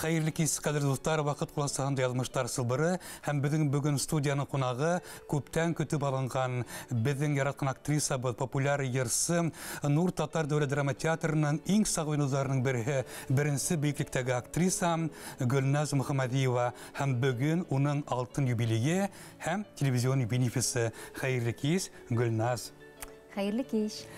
Хәйерле кис, ҡәҙерле дуҫтар, ваҡыт ҡуласаһында яҙмыштар сылбыры һәм беҙҙең бөгөн студияның ҡунағы күптән көтөп алынған беҙҙең яратҡан актрисабыҙ, популяр йырсы, Нур татар дәүләт драма театрының иң сағыу йондоҙҙарының береһе, беренсе бейеклектәге актриса Гөлназ Мөхәммәдиева һәм бөгөн уның алтын юбилейы һәм телевизион бенефисы. Хәйерле кис, Гөлназ. Хәйерле кис.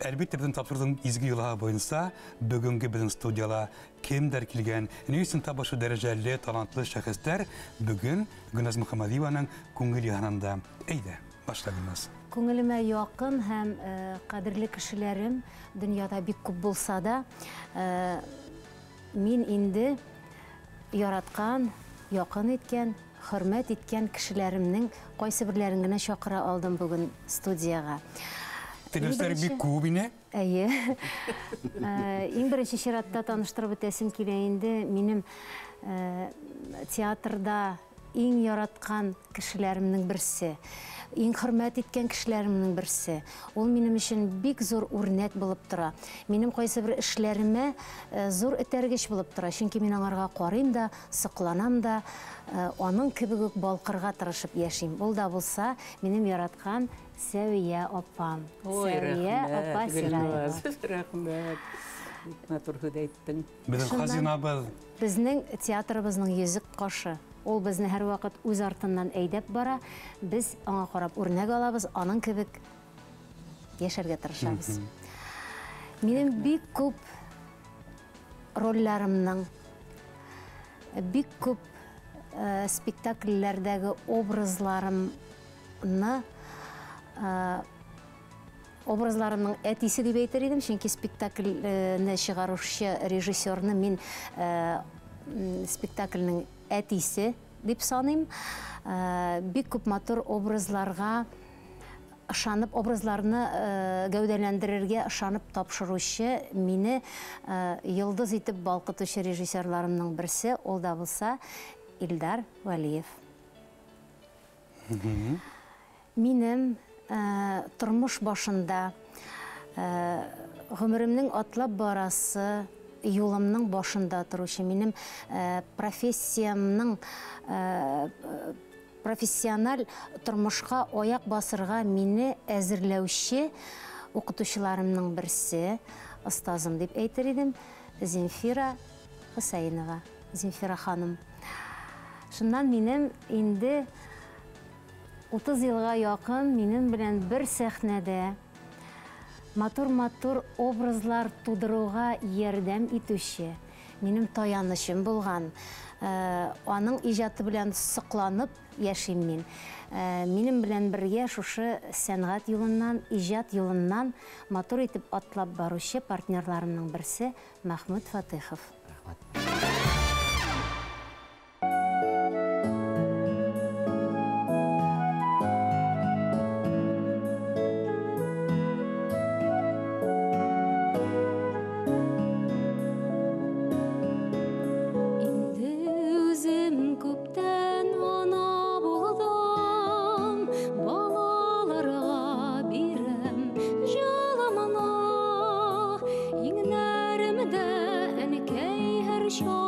Әлбиттә, беҙҙең тапшырыуҙың изге йолаһы буйынса бөгөнгө беҙҙең студияла кемдәр килгән, ни өсөн тап ошо дәрәжәле, талантлы шәхестәр бөгөн Гөлназ Мөхәммәдиеваның күңел яһанында. Әйҙә, башла, Гөлназ. Күңелемә яҡын һәм ҡәҙерле кешеләрем донъяда бик күп булса да, мин инде яратҡан, яҡын иткән, хөрмәт иткән кешеләремнең ҡайсы берләрен генә саҡыра алдым бөгөн студияға. Теләүселәр бик күп ине. Әйе. Иң беренсе чиратта таныштырып үтәсем килә инде. Минем театрда иң яратҡан кешеләремнең берсе, иң хөрмәт иткән кешеләремнең берсе. Ул минем өчен бик зур үрнәк булып тора. Минем ҡайсы бер эшләремә зур этәргеч булып тора. Чөнки мин аңарга ҡарыйм да, соҡланам да, аның кебек үк балҡырға тырышып йәшим. Ул да булса минем яратҡан Сәвиә апам. Сәвиә апа Сираева. Рәхмәт. Бик матур һүҙ әйттең. Беҙҙең хазинабыҙ. Беҙҙең театрыбыҙның йөҙөк ҡашы. Ул беҙҙе һәр ваҡыт үҙ артынан әйҙәп бара. Беҙ аңа ҡарап үрнәк алабыҙ, аның кебек йәшәргә тырышабыҙ. Минең бик күп ролләрымның, бик күп спектакльләрҙәге образларымны, образларымның әтисе дип әйтер идем, чөнки спектакльне чыгаручы режиссерны мин спектакльнең әтисе дип саныйм. Бик күп матур образларга ышанып, образларны гәүдәләндерергә ышанып тапшыручы, мине йолдоз итеп балҡытучы режиссерларымның берсе, ул да булса Илдар Вәлиев. Минем тормош башында, ғүмеремнең атлап барасы юлымның башында торучы, минем профессиямның, профессиональ тормошҡа аяҡ басырға мине әҙерләүсе уҡытыусыларымның берсе, остазым дип әйтер идем, Земфира Хөсәйенова, Земфира ханым. Шуннан минем инде 30 йылға яҡын минең белән бер сәхнәдә матур-матур образлар тудырыуға ярҙам итеүсе, минең таянышым булған, аның ижаты белән соҡланып йәшим мин. Минең белән бергә шушы сәнғәт юлынан, ижат юлынан матур итеп атлап барыусы партнерларымның берсе Мәхмүт Фатыхов. Show.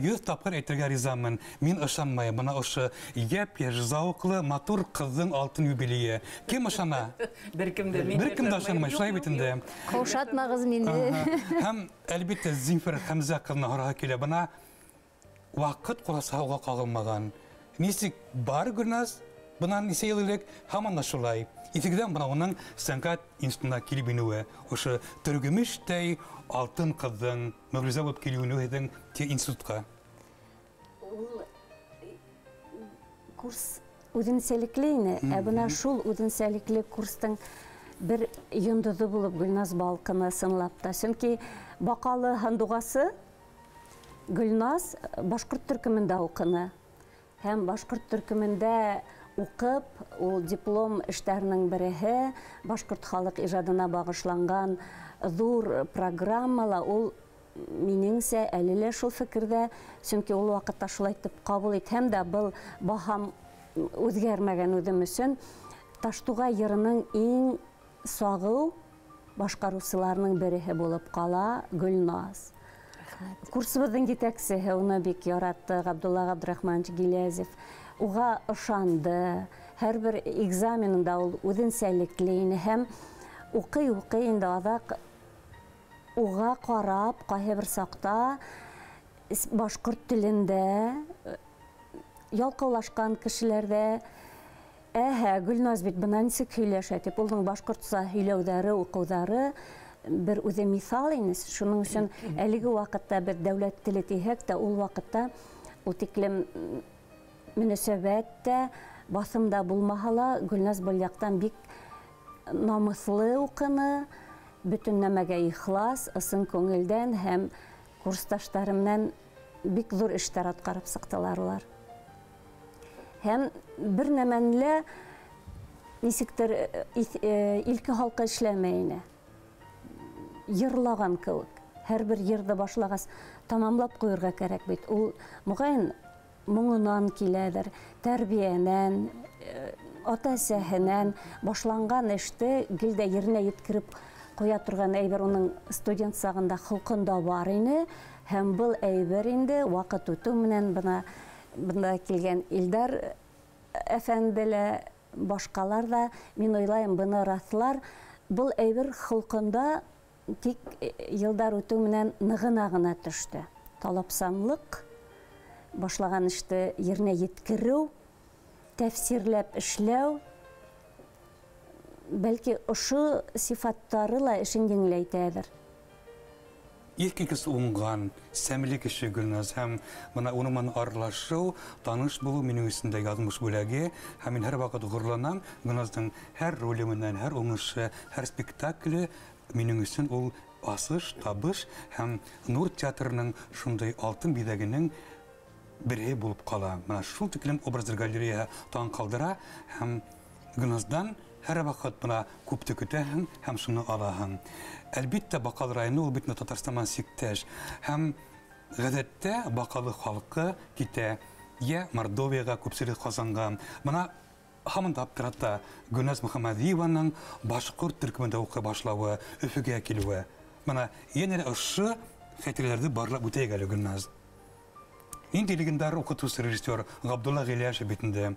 100 тапҡыр әйтергә ризамын. Мин ышанмайым. Бына ошо йәп-йәш, зауыҡлы, матур ҡыҙҙың алтын юбилейы. Кем ышана? Бер кем дә. Бер кем дә ышанмай. Шулай бит инде. Ҡаушатмағыҙ мине. Һәм әлбиттә Зинфир Хәмзә ҡыҙына һораһы килә. Бына ваҡыт ҡуласа уға ҡағылмаған. Нисек бар Гөлназ, бынан нисә йыл элек һаман да шулай. Иҫегеҙҙән бына уның сәнғәт институтына килеп инеүе, ошо төргөмөштәй алтын ҡыҙҙың мөғжизә булып килеүе һеҙҙең институтҡа. Ул курс үҙенсәлекле ине, ә бына шул үҙенсәлекле курстың бер йондоҙо булып Гөлназ балҡыны ысынлап та. Сөнки Баҡалы һандуғасы Гөлназ башҡорт төркөмөндә уҡыны. Һәм башҡорт төркөмөндә уҡып, ул диплом эштәренең береһе башҡорт халыҡ ижадына бағышланған ҙур программала ул минеңсә әле лә шул фекерҙә, сөнки ул ваҡытта шулай итеп ҡабул итһәм дә, был баһам үҙгәрмәгән үҙем өсөн. Таштуғай йырының иң сағыу башҡарыусыларының береһе булып ҡала Гөлназ. Курсыбыҙҙың етәксеһе уны бик яратты, Ғабдулла Ғабдрахманович Гилязев. Уға ышанды, һәр бер экзаменында ул үҙенсәлекле ине һәм уҡый-уҡый инде аҙаҡ уға ҡарап ҡайһы бер саҡта башҡорт телендә ялҡаулашҡан кешеләрҙә әһә, Гөлназ бит бына нисек һөйләшә тип, улың башҡортса һөйләүҙәре, уҡыуҙары бер үҙе миҫал ине. Шуның өсөн әлеге ваҡытта беҙ дәүләт теле тиһәк тә, ул ваҡытта ул тиклем мөнәсәбәт тә, баҫым да булмаһа ла, Гөлназ был яҡтан бик намыҫлы уҡыны, бөтөн нәмәгә ихлас, ысын күңелдән һәм курсташтары менән бик ҙур эштәр атҡарып сыҡтылар улар. Һәм бер нәмәне лә нисектер илке халҡы эшләмәй ине. Йырлаған кеүек. Һәр бер йырҙы башлағас тамамлап ҡуйырға кәрәк бит. Ул моғайын моңонан киләҙер, тәрбиәнән, ата-әсәһенән башланған эште гел дә еренә еткереп ҡуя торған әйбер уның студент сағында холҡонда бар ине. Һәм был әйбер инде ваҡыт үтеү менән бына бында килгән Илдар әфәнде лә, башҡалар ҙа, мин уйлайым, быны раҫлар. Был әйбер холҡонда тик йылдар үтеү менән нығына ғына төштө. Талапсанлыҡ, башлаған эште еренә еткереү, тәфсирләп эшләү, бәлки ошо сифаттары ла эшен еңеләйтәҙер. Иҫ уңған, сәмле кеше Гөлназ, һәм бына уның менән аралашыу, таныш булыу минең өсөн дә яҙмыш бүләге, һәм мин һәр ваҡыт ғорурланам Гөлназдың һәр роле менән, һәр уңышы, һәр спектакле минең өсөн ул асыш, табыш һәм Нур театрының шундай алтын биҙәгенең береһе булып ҡала. Бына шул тиклем образдар галереяһы таң ҡалдыра, һәм Гөлназдан һәр ваҡыт бына күпте көтәһең һәм шуны алаһың. Әлбиттә, Баҡалы районы ул бит Татарстан менән сиктәш. Һәм ғәҙәттә Баҡалы халҡы китә йә Мордовияға, күпселек Ҡазанға. Бына һаман да аптырата Гөлназ Мөхәммәҙиеваның башҡорт төркөмөндә уҡый башлауы, Өфөгә килеүе. Бына йәнә лә ошо хәтирәләрҙе барлап үтәйек әле, Гөлназ. Ниндәй легендар уҡытыусы режиссер Ғабдулла Ғиләшев бит инде.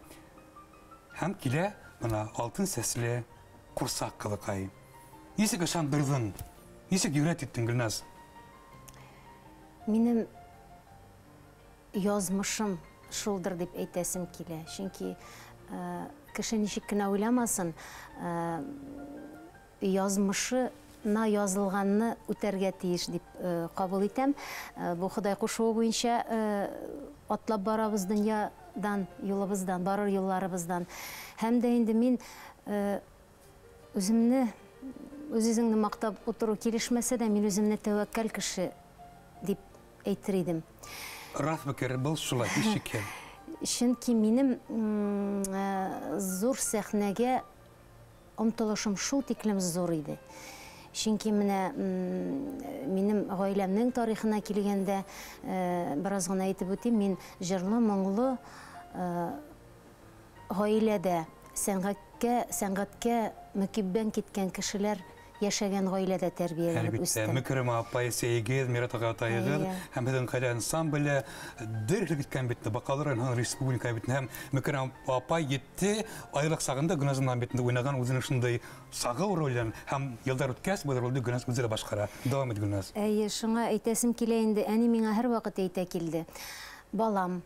Һәм килә бына алтын сәсле ҡурсаҡ ҡыҙыҡай. Нисек ышандырҙың? Нисек йөрәт иттең, Гөлназ? Минең яҙмышым шулдыр дип әйтәсем килә. Сөнки кеше нисек кенә уйламасын, язмышына язылғанны үтәргә тейеш дип ҡабул итәм. Бу Хоҙай ҡушыуы буйынса атлап барабыҙ донъядан, юлыбыҙҙан, барыр юлларыбыҙҙан. Һәм дә инде мин үҙемне, үҙ-үҙеңде маҡтап ултырыу килешмәсә дә, мин үҙемне тәүәккәл кеше дип әйтер идем. Раҫ фекер, был шулай, һис шикһеҙ. Сөнки минем ҙур сәхнәгә омтолошом шул тиклем ҙур иде. Сөнки менә минем ғаиләмнең тарихына килгәндә, бер аҙ ғына әйтеп үтим, мин җырлы, моңло ғаиләдә сәнғәткә мөкиббән киткән кешеләр Йәшәгән ғаиләдә тәрбиәләнеп үстем. Мөкәррәмә апай, әсәйегеҙ, Мират ағай атайығыҙ һәм беҙҙең ғаилә ансамбле дер һелкеткән бит Баҡалы районының республика бит. Һәм Мөкәррәмә апай 7 айлыҡ сағында Гөлназ бит уйнаған үҙенең шундай сағыу ролен һәм йылдар үткәс был ролде Гөлназ үҙе лә башҡара. Дауам ит, Гөлназ. Эйе, шуңа әйтәсем килә инде, әни миңа һәр ваҡыт әйтә килде. Балам,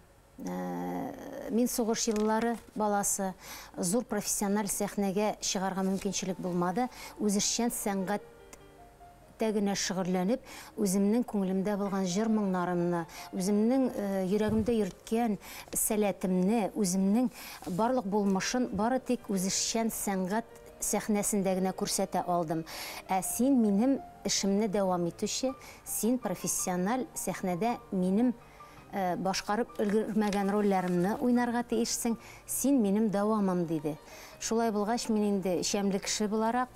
мин суғыш йыллары баласы, зур профессиональ сәхнәгә чыгарга мөмкинчелек булмады. Үзешчән сәнгатьтә генә шөгыльләнеп, үземнең күңелемдә булган җыр моңнарымны, үземнең йөрәгемдә йөрткән сәләтемне, үземнең барлык булмышын бары тик үзешчән сәнгать сәхнәсендә генә күрсәтә алдым. Ә син минем эшемне дәвам итүче, син профессиональ сәхнәдә минем башҡарып өлгөрмәгән ролләремне уйнарға тейешсең, син минем дәвамым, диде. Шулай булғас, мин инде шәмле кеше булараҡ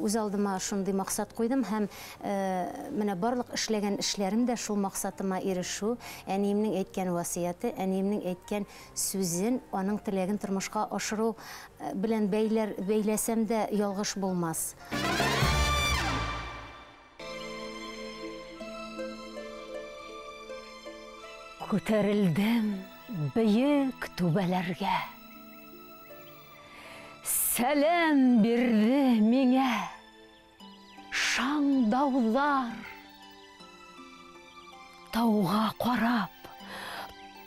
үҙ алдыма шундай маҡсат ҡуйҙым һәм менә барлыҡ эшләгән эшләрем дә шул маҡсатыма ирешеү, әниемнең әйткән васыяты, әниемнең әйткән сүзен, аның теләген тормошҡа ашырыу белән бәйләсәм дә ялғыш булмаҫ. Күтәрелдем бейек түбәләргә, сәләм бирҙе миңә шаңдауҙар. Тауға ҡарап,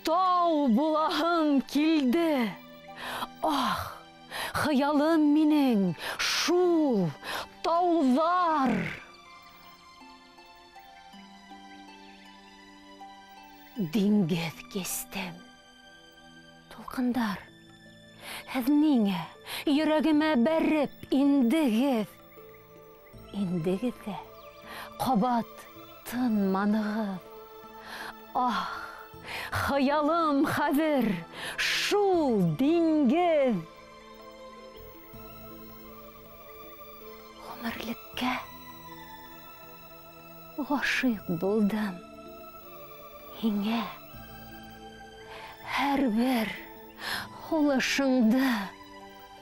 тау булаһым килде. Ах, хыялым минең шул тауҙар. Диңгеҙ кистем. Тулҡындар, һеҙ ниңә йөрәгемә бәреп индегеҙ? Индегеҙ ҙә ҡабат тынманығыҙ. Ах, хыялым хәҙер шул диңгеҙ. Ғүмерлеккә ғашиҡ булдым һиңә. Һәр бер һулышыңды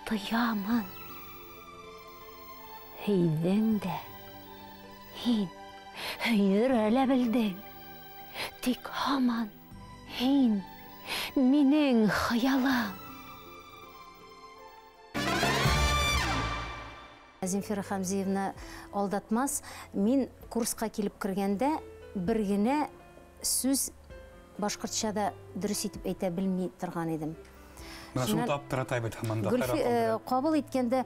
тоямын. Һөйҙөң дә һин һөйҙөрә лә белдең. Тик һаман һин минең хыялым. Земфира Хәмзиевна алдатмас, мин курсҡа килеп кергәндә бер генә сүз башҡортса да дөрөҫ итеп әйтә белмәй торған идем. Менә шул таптыра бит һаман да. Ҡабул иткәндә,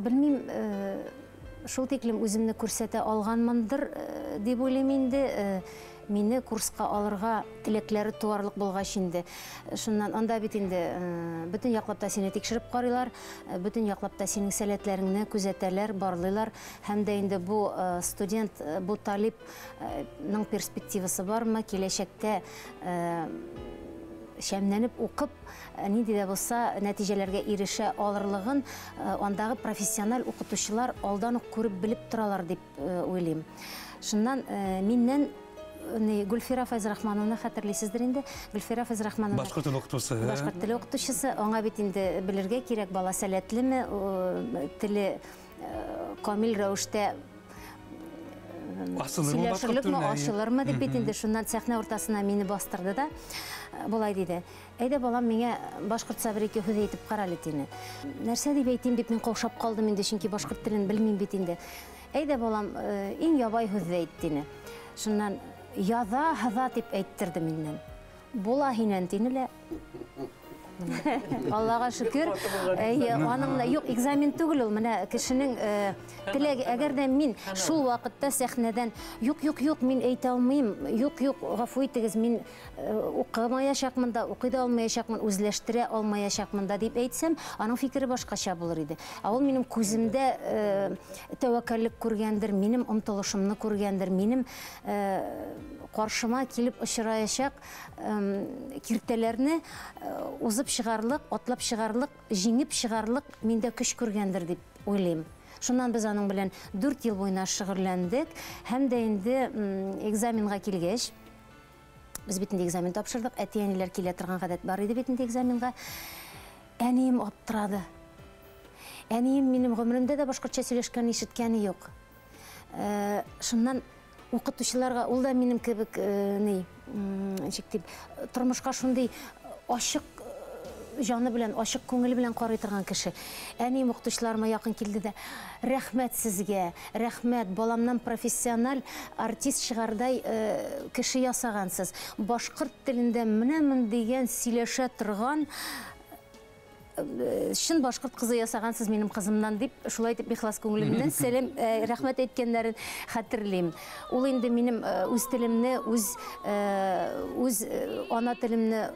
белмим, шул тиклем үҙемде күрсәтә алғанмындыр дип уйлыйм инде. Мине курсҡа алырға теләкләре тыуарлыҡ булғас инде. Шуннан анда бит инде бөтөн яҡлап та сине тикшереп ҡарыйлар, бөтөн яҡлап та синең сәләтләреңне күҙәтәләр, барлыйлар. Һәм дә инде бу студент, бу талипның перспективасы бармы, киләсәктә шәмләнеп уҡып, ниндәй ҙә булса нәтижәләргә ирешә алырлығын андағы профессиональ уҡытыусылар алдан уҡ күреп белеп торалар дип уйлыйм. Шуннан миннән Гөлфирә Фәйзрахмановна хәтерлисездер инде. Гөлфирә Фәйзрахмановна башҡорт теле уҡытыусыһы. Башҡорт теле уҡытыусыһы. Аңа бит инде белергә кәрәк, бала сәләтлеме, теле камил рәүештә сөйләшерлекме, асылырмы дип бит инде. Шуннан сәхнә уртасына мине бастырҙы да былай диде: "Әйҙә, балам, миңә башҡортса бер-ике һүҙ әйтеп ҡара әле", тине. Нәрсә дип әйтим дип мин ҡаушап ҡалдым инде, сөнки башҡорт телен белмәйем бит инде. "Әйҙә, балам, иң ябай һүҙҙе әйт", тине. Шуннан яҙа һыҙа тип әйттерҙе миннән. Була һинән, тине лә. Аллаға шөкөр, әйе, аның юҡ, экзамен түгел ул, менә кешенең теләге. Әгәр ҙә мин шул ваҡытта сәхнәҙән юҡ, юҡ, юҡ, мин әйтә алмайым, юҡ, юҡ, ғәфү итегеҙ, мин уҡымаясаҡмын да, уҡый ҙа алмаясаҡмын, үҙләштерә алмаясаҡмын да дип әйтсәм, аның фикере башҡаса булыр ине. Ә ул минең күҙемдә тәүәккәллек күргәндер, минең омтолошомно күргәндер, минең ҡаршыма килеп осраясаҡ киртәләрне узып чыгарлык, атлап чыгарлык, җиңеп чыгарлык миндә көч күргәндер дип уйлыйм. Шуннан без аның белән 4 ел буена шөгыльләндек һәм дә инде экзаменга килгәч, без бит инде экзамен тапшырдык, әти-әниләр килә торган гадәт бар иде бит инде экзаменга. Әнием аптырады. Әнием минем ғүмеремдә дә башҡортса сөйләшкән ишеткәне юҡ. Шуннан уҡытыусыларға ул да минем кебек ни, нисек тип, тормошҡа шундай ашыҡ жаны белән, ашыҡ күңеле белән ҡарай торған кеше. Әнием уҡытыусыларыма яҡын килде дә, рәхмәт сезгә, рәхмәт, баламдан профессиональ артист сығардай кеше ясағансыз. Башҡорт телендә менәмен дигән сөйләшә торған шын башҡорт ҡыҙы ясағансыз минем ҡыҙымдан дип, шулай итеп ихлас күңелемдән сәләм, рәхмәт әйткәндәрен хәтерлим. Ул инде минем үҙ телемне, үҙ ана телемне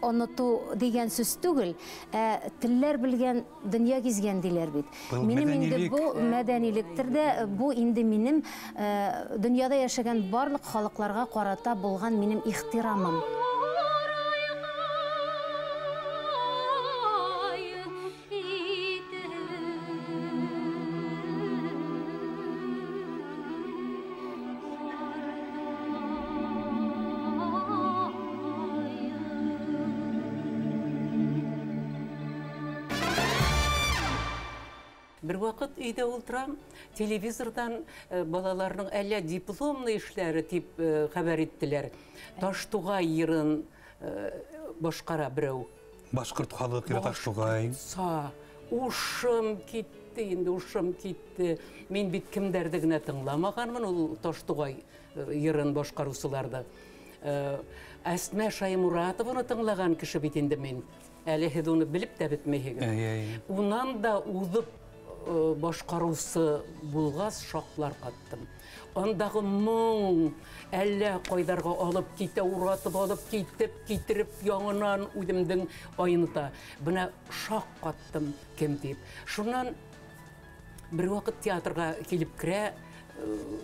онотоу дигән сүз түгел, ә телләр белгән, дөнья гизгән диләр бит. Минем инде бу мәдәнилектер дә, бу инде минем дөньяда яшәгән барлык халыкларга карата булган минем ихтирамым. Бер ваҡыт өйҙә ултырам, телевизорҙан балаларының әллә дипломный эшләре тип хәбәр иттеләр. Таштуғай йырын башҡара берәү. Башҡорт халыҡ йыры Таштуғай. Ушым китте инде, ушым китте. Мин бит кемдәрҙе генә тыңламағанмын ул Таштуғай йырын башҡарыусыларҙы. Әсмә Шаймуратованы тыңлаған кеше бит инде мин. Әле һеҙ уны белеп тә бөтмәйһегеҙ. Унан да уҙып башҡарыусы булғас шаҡлар ҡаттым. Андағы моң әллә ҡайҙарға алып китә, уратып алып китеп, китереп яңынан үҙемдең айныта. Бына шаҡ ҡаттым кем тип. Шунан бер ваҡыт театрға килеп керә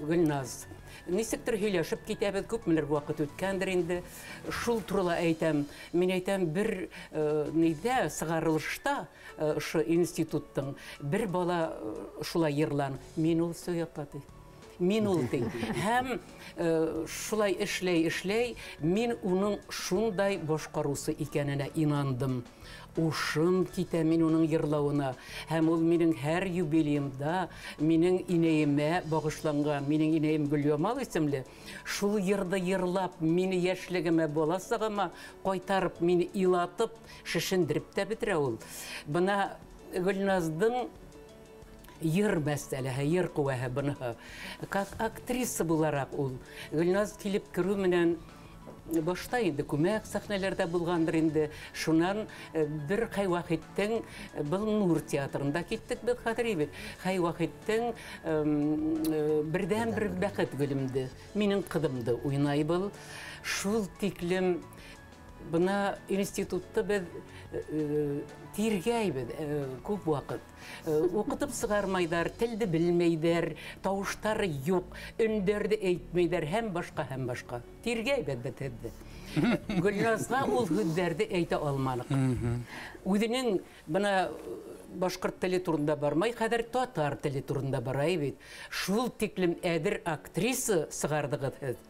Гөлназ. Нисектер һөйләшеп китәбеҙ, күпмелер ваҡыт үткәндер инде. Шул турала әйтәм. Мин әйтәм, бер нейҙә сығарылышта ошо институттың бер бала шулай йырлан. Мин ул сөйәпа ти. Мин ул ти. Һәм шулай эшләй-эшләй мин уның шундай башҡарыусы икәненә инандым. Ушым китә мин уның йырлауына. Һәм ул минең һәр юбилейымда минең инәйемә бағышланған, минең инәйем Гөлйамал исемле, шул йырҙы йырлап, мине йәшлегемә, бала сағыма ҡайтарып, мине илатып, шешендереп тә бөтөрә ул. Бына Гөлназдың йыр мәсьәләһе, йыр ҡеүәһе быныһы. Как актриса булараҡ ул Гөлназ килеп кереү менән башта инде күмәк сәхнәләрҙә булғандыр инде. Шунан бер Хәй Вахиттең был Нур театрында киттек беҙ хәҙер бит. Хәй Вахиттең берҙән-бер бәхет гөлөмдө, минең ҡыҙымды уйнай был. Шул тиклем бына институтты беҙ тиргәйбеҙ күп ваҡыт. Уҡытып сығармайҙар, телде белмәйҙәр, тауыштары юҡ, өндәрҙе әйтмәйҙәр һәм башҡа, һәм башҡа. Тиргәйбеҙ беҙ һеҙҙе. Гөлназға ул һүҙҙәрҙе әйтә алманыҡ. Үҙенең бына башҡорт теле турында бармай, хәҙер татар теле турында барай бит. Шул тиклем әҙер актриса сығарҙығыҙ һеҙ.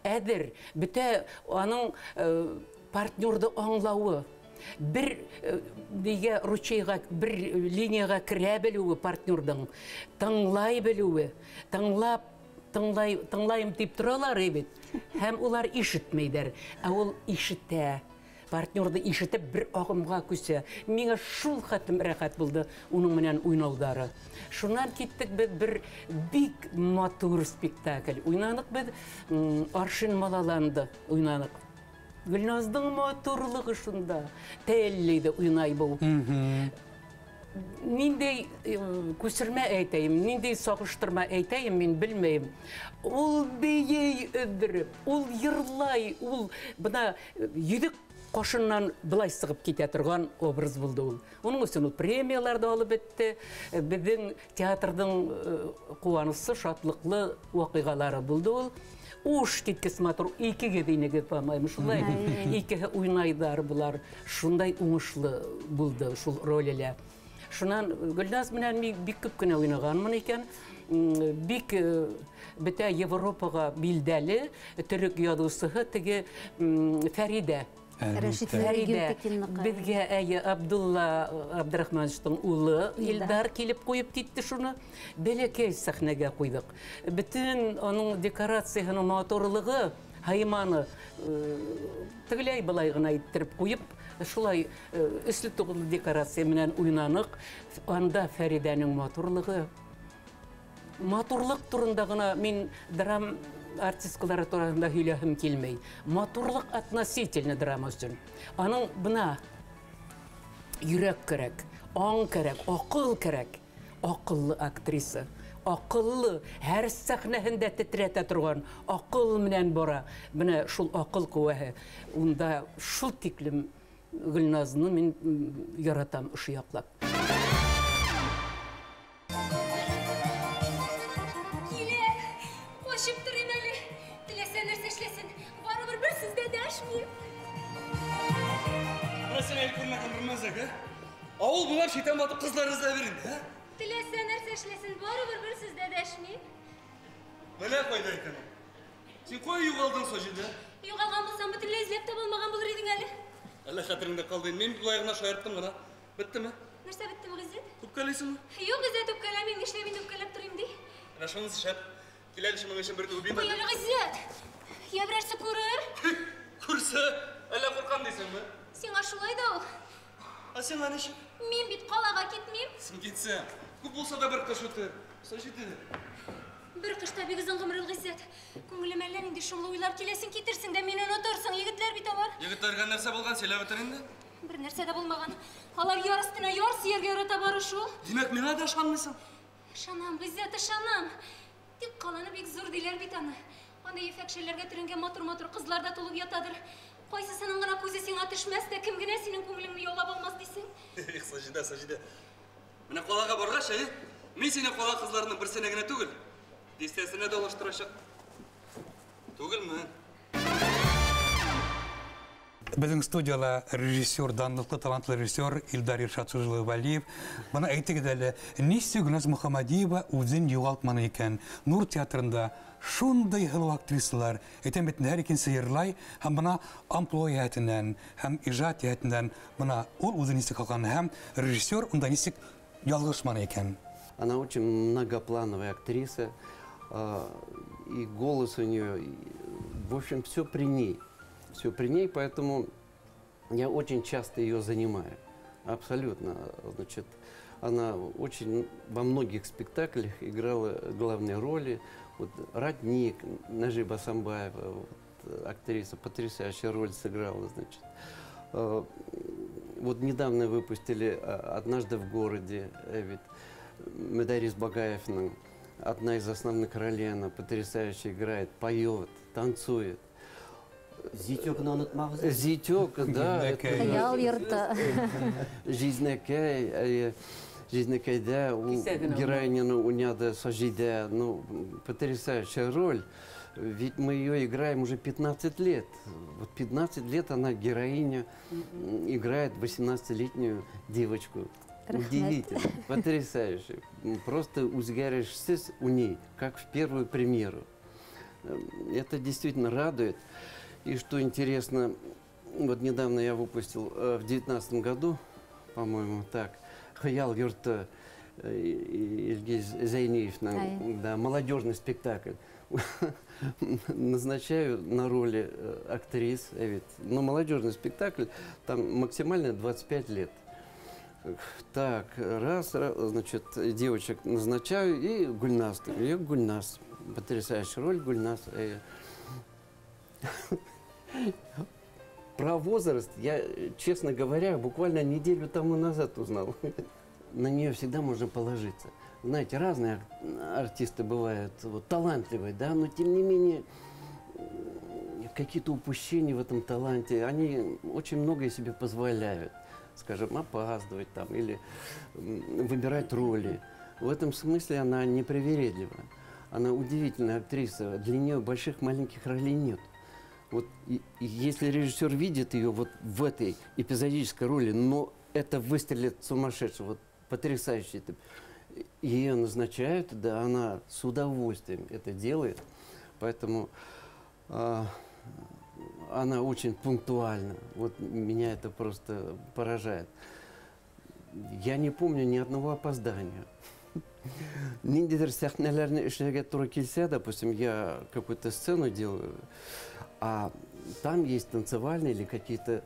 Әҙер, бөтә аның партнерҙы аңлауы, бер нигә ручейға, бер линияға керә белеүе партнерҙың, тыңлай белеүе, тыңлап, тыңлайым тип торалар бит. Һәм улар ишетмәйҙәр, ә ул ишетә. Партнерҙы ишетеп бер ағымға күсә. Миңә шул хәтлем рәхәт булды уның менән уйнауҙары. Шунан киттек беҙ бер бик матур спектакль уйнаныҡ беҙ, Аршин малаланды уйнаныҡ. Гөлназдың матурлығы шунда. Тәллейді уйнай был. Ниндәй күсермә әйтәйем, ниндәй сағыштырма әйтәйем, мин белмәйем. Ул бейей өҙҙөрөп, ул йырлай, ул бына йөҙөк ҡашынан былай сығып китә торған образ булды ул. Уның өсөн ул премиялар ҙа алып бөттө. Беҙҙең театрҙың ҡыуанысы, шатлыҡлы ваҡиғалары булды ул. Уш киткес матур, икегеҙ инегеҙ, по-моему, шулай. Икеһе уйнайҙар былар. Шундай уңышлы булды шул ролелә. Шунан Гөлназ менән мин бик күп кенә уйнағанмын икән. Бик бөтә Европаға билдәле төрөк яҙыусыһы теге Фәридә Рәшит Фәридә, Гөлтекиннеке. Беҙгә әйе Абдулла Абдрахмановичтың улы Илдар килеп ҡуйып китте шуны. Бәләкәй сәхнәгә ҡуйҙыҡ. Бөтөн уның декорацияһының матурлығы һайманы тегеләй былай ғына иттереп ҡуйып, шулай өслө туғыҙлы декорация менән уйнаныҡ. Анда Фәридәнең матурлығы. Матурлыҡ турында ғына мин драм артисткалары тураһында һөйләһем килмәй. Матурлыҡ относительно драма өсөн. Аның бына йөрәк кәрәк, аң кәрәк, аҡыл кәрәк. Аҡыллы актриса. Аҡыллы, һәр сәхнәһендә тетрәтә торған, аҡыл менән бара. Бына шул аҡыл ҡеүәһе. Унда шул тиклем Гөлназны мин яратам ошо яҡлап. Килә, ҡашып торайым әле. Теләсә нәрсә эшләсен, барыбер бер сүз дә дәшмим. Менә син әле күрмәгән бер мәзәк, ә? Ауыл буйлап шайтан батып кызлар эзләп йөрим, ә? Теләсә нәрсә эшләсен, барыбер бер сүз дә дәшмим. Менә кайда икән ул. Син кая югалдың, Саҗидә? Югалган булсам, бөтенләй эзләп таба алмаган булыр идең әле. Әллә хәтереңдә калды. Мин болай гына шаярттым гына. Беттеме? Нәрсә беттеме, Ғиззәт? Үпкәлисеңме? Юк, Ғиззәт, үпкәләмим. Нишләп инде үпкәләп торыйм ди? Менә шунысы шәп. Кил әле шуның өчен бер үбим Куй әле, Ғиззәт. Я берәрсе күрер. Күрсә, әллә куркам дисеңме? Сиңа шулай да ул. Ә сиңа ничек? Мин бит калага китмим. Син китсәң, күп булса да бер кыш үтер. Саҗидә. Бер кышта бик озын гомер ул, Ғиззәт. Күңелемә әллә нинди шомлы уйлар киләсең, китерсең дә мине онытырсың. Егетләр бит алар. Егетләргә нәрсә булган, сөйләп бетер инде. Бер нәрсә дә булмаган. Алар яр өстенә яр сөяргә ярата бары шул. Димәк, миңа да ышанмыйсың? Ышанам, Ғиззәт, ышанам. Тик каланы бик зур диләр бит аны. Анда ефәк шәлләргә төренгән матур-матур кызлар да тулып ятадыр. Кайсысының гына күзе сиңа төшмәс тә, кем генә синең күңелеңне яулап алмас дисең? Эх, Саҗидә, Саҗидә. Менә калага баргач, әйе, мин сине кала кызларының берсенә генә түгел, дистәсенә дә алыштырачак. Түгелме? Беҙҙең студияла режиссер, данлыҡлы, талантлы режиссер Илдар Иршат улы Вәлиев. Бына әйтегеҙ әле, нисек Гөлназ Мөхәммәдиева үҙен юғалтманы икән? Нур театрында шундай һылыу актрисалар, әйтәм бит, һәр икенсе йырлай, һәм бына амплуа йәһәтенән, һәм ижад йәһәтенән, бына ул үҙен нисек һаҡланы, һәм режиссер унда нисек ялғышманы икән? Она очень многоплановая актриса, и голос у нее, в общем, все при ней. Все при ней, поэтому я очень часто ее занимаю. Абсолютно. Значит, она очень во многих спектаклях играла главные роли. Вот Родник, Нажиба Асанбаева, вот, актриса, потрясающая роль сыграла. Значит. Вот недавно выпустили «Однажды в городе», ведь Мөдәррис Багаевның одна из основных ролей, она потрясающе играет, поет, танцует. Зитёкны онотмагыз. Зитёк, да. Хыял йорты. Жизнәкәй, Жизнәкәйдә ул Кисәгенә героиняны уйнады, Саҗидә, ну, потрясающая роль. Ведь мы ее играем уже 15 лет. Вот 15 лет она героиня, играет 18-летнюю девочку. Рәхмәт. Удивительно, потрясающе. Просто үзгәрешсез у ней, как в первую премьеру. Это действительно радует. И что интересно, вот недавно я выпустил в 19-м году, по-моему, так, Хыял йорты, Ильгиз Зәйниев, да, молодежный спектакль. Назначаю на роли актрис, ведь, но молодежный спектакль, там максимально 25 лет. Так, раз, раз, значит, девочек назначаю, и Гульназ. И Гульназ, потрясающая роль Гульназ. Про возраст я, честно говоря, буквально неделю тому назад узнал. На нее всегда можно положиться. Знаете, разные артисты бывают, вот, талантливые, да, но тем не менее какие-то упущения в этом таланте, они очень многое себе позволяют. Скажем, опаздывать там или выбирать роли. В этом смысле она непривередлива. Она удивительная актриса. Для нее больших маленьких ролей нет. И если режиссер видит ее вот в этой эпизодической роли, но это выстрелит сумасшедше, вот потрясающий. Ее назначают, да, она с удовольствием это делает. Поэтому Она очень пунктуальна. Вот меня это просто поражает. Я не помню ни одного опоздания. Ниндидер сәхнәләрне эшләргә туры килсә, допустим, я какую-то сцену делаю, а там есть танцевальные или какие-то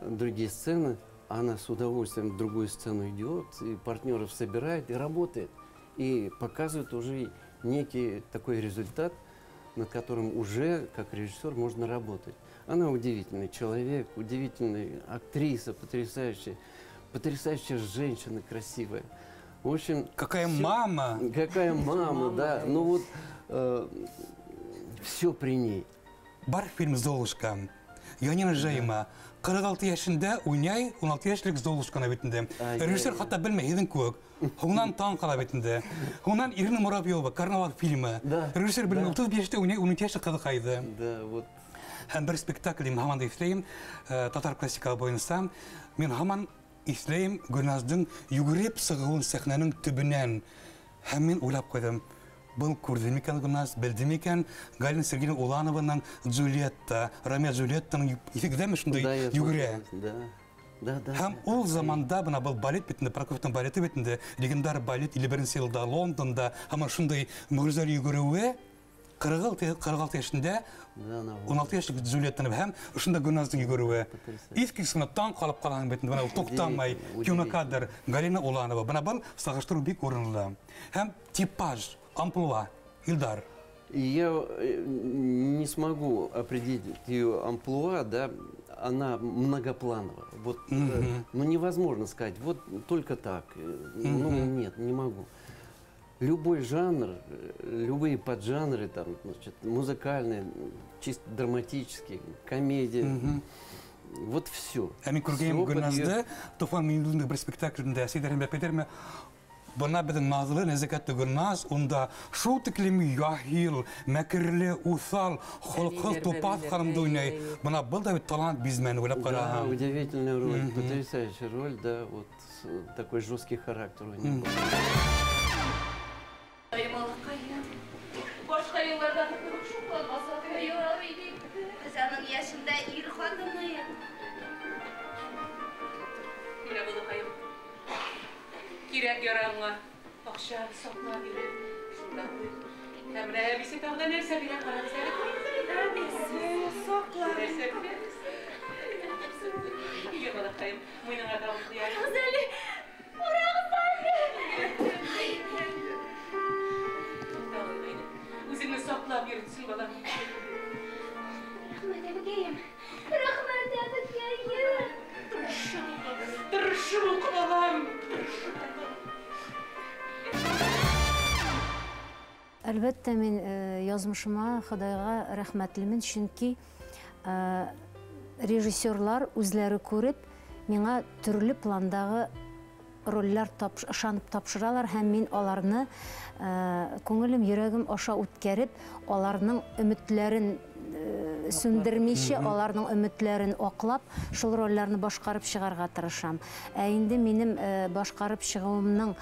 другие сцены, она с удовольствием в другую сцену идет, и партнеров собирает, и работает. И показывает уже некий такой результат, над которым уже, как режиссер, можно работать. Она удивительный человек, удивительная актриса, потрясающая, потрясающая женщина, красивая. В общем, какая мама! Какая мама, да. Ну вот, все при ней. Бар фильм «Золушка». Янина Жайма. 46 йәшендә уйнай, 16 йәшлек Золушканы бит инде. Режиссер хатта белмәй, һеҙҙең кеүек. Һуңынан таң ҡала бит инде. Һуңынан Ирина Муравьева, «Карнавал» фильмы. Режиссер белмәй, 35-тә уйнай, 12 йәшлек ҡыҙыҡайҙы. Да, вот. Һәм бер спектакль мин һаман да иҫләйем, татар классикаһы буйынса. Мин һаман иҫләйем Гөлназдың йүгереп сығыуын сәхнәнең төбөнән. Һәм мин уйлап ҡуйҙым, был күрҙе микән Гөлназ, белде микән Галина Сергеевна Уланованың Джульетта, Ромео Джульеттаның иҫегеҙҙәме шундай йүгерә? Да, да. Һәм ул заманда бына был балет бит инде, Прокофьевтың балеты бит инде, легендар балет 51 йылда Лондонда һәм шундай мөгөҙҙәр йүгереүе 46 йәшендә 16 йәшлек Джульеттаны һәм ошонда Гөлназдың йүгереүе. Иҫ-китергес таң ҡалып ҡалаһың бит инде, бына ул туҡтамай, кинокадр Галина Уланова. Бына был сағыштырыу бик урынлы. Һәм типаж, амплуа, Илдар. Я не смогу определить ее амплуа, да, она многоплановая. Вот, ну, невозможно сказать, вот только так. Ну, нет, не могу. Любой жанр, любые поджанры, там, значит, музыкальные, чисто драматические, комедия, вот все. Ә мин күргәйнем Гөлназды, Туфан Миңнуллиндың бер спектаклендә, Сәйҙә Рәхмәт, бына беҙҙең наҙлы, нәзәкәтле Гөлназ, унда шул тиклем яһил, мәкерле, уҫал, холҡһоҙ, тупаҫ ханымды уйнай. Бына был да бит талант бизмәне, уйлап ҡараһаң. Да, удивительная роль, потрясающая роль, да, вот такой жесткий характер у нее был. Башҡа йылларҙағы кеүек шуҡланмаҫ ярар ине. Беҙ уның йәшендә ир ҡатыны. Менә балаҡайым, кирәк ярағыңа аҡса саҡлап йөрө. Шунда ҡуй. Һәм менә әбисе тағы да нәрсә бирә, ҡарағыҙ әле. Әбисе, саҡла. Нәрсә бирә? Йә, балаҡайым, муйыныңа тағып ҡуяйым. Ҡарағыҙ әле, ҡарағыҙ әле. Үҙеңде саҡлап йөрөтсөн, балам. Рәхмәт, әбекәйем. Рәхмәт, әбекәйем. Тырышып уҡы, тырышып уҡы, балам. Тырышып уҡы. Әлбәттә, мин яҙмышыма, Хоҙайға рәхмәтлемен, сөнки режиссерлар үҙләре күреп, миңа төрлө пландағы ролләр ышанып тапшыралар, һәм мин аларны күңелем, йөрәгем аша үткәреп, аларның өмөтләрен сүндермичә, аларның өмөтләрен аҡлап, шул ролләрне башҡарып сығарырға тырышам. Ә инде минем башҡарып сығыуымның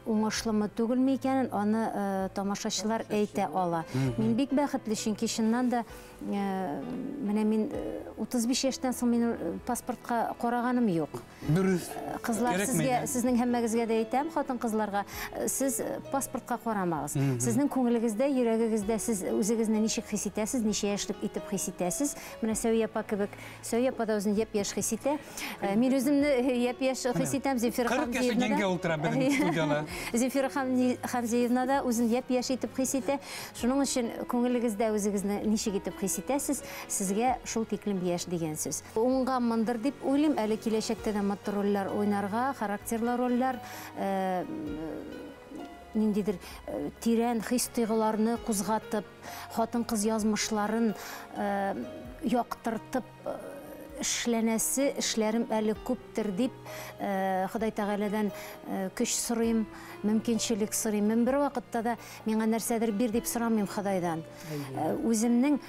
уңышлымы түгелме икәнен аны тамашасылар әйтә ала. Мин бик бәхетле, чөнки чыннан да менә мин 35 йәштән соң минем паспортҡа ҡарағаным юҡ. Дөрөҫ. Ҡыҙлар, һеҙгә, һеҙҙең һәммәгеҙгә дә әйтәм, ҡатын-ҡыҙларға, һеҙ паспортҡа ҡарамағыҙ. Һеҙҙең күңелегеҙҙә, йөрәгегеҙҙә һеҙ үҙегеҙҙе нисек хис итәһегеҙ, нисә йәшлек итеп хис итәһегеҙ. Менә Сәүиә апа кебек, Сәүиә апа да үҙен йәп-йәш хис итә. Мин үҙемне йәп-йәш хис итәм. Земфира 40 йәшлек еңгә ултыра беҙҙең студияла. Земфира Хәмзиевна да үҙен йәп-йәш итеп хис итә. Шуның өсөн күңелегеҙҙә үҙегеҙҙе нисек итеп хис итәһегеҙ, һеҙгә шул тиклем йәш дигән сүз. Уңғанмындыр дип уйлыйм, әле киләсәктә дә матур ролләр уйнарға, характерлы ролләр, ниндидер тирән хис-тойғоларны ҡуҙғатып, хатын-ҡыҙ яҙмышларын яҡтыртып эшләнәсе эшләрем әле күптер дип Хоҙай Тәғәләдән көс сорыйм, мөмкинселек сорыйм. Мин бер ваҡытта да миңа нәрсәдер бир дип сорамыйм Хоҙайҙан. Үҙемнең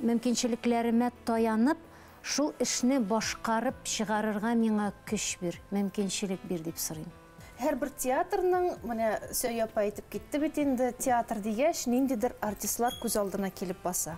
мөмкинселектәремә таянып, шул эшне башҡарып сығарырға миңа көс бир, мөмкинселек бир дип сорыйм. Һәр бер театрның, менә Сөя апа әйтеп китте бит инде, театр дигәч, ниндидер артистлар күз алдына килеп баса.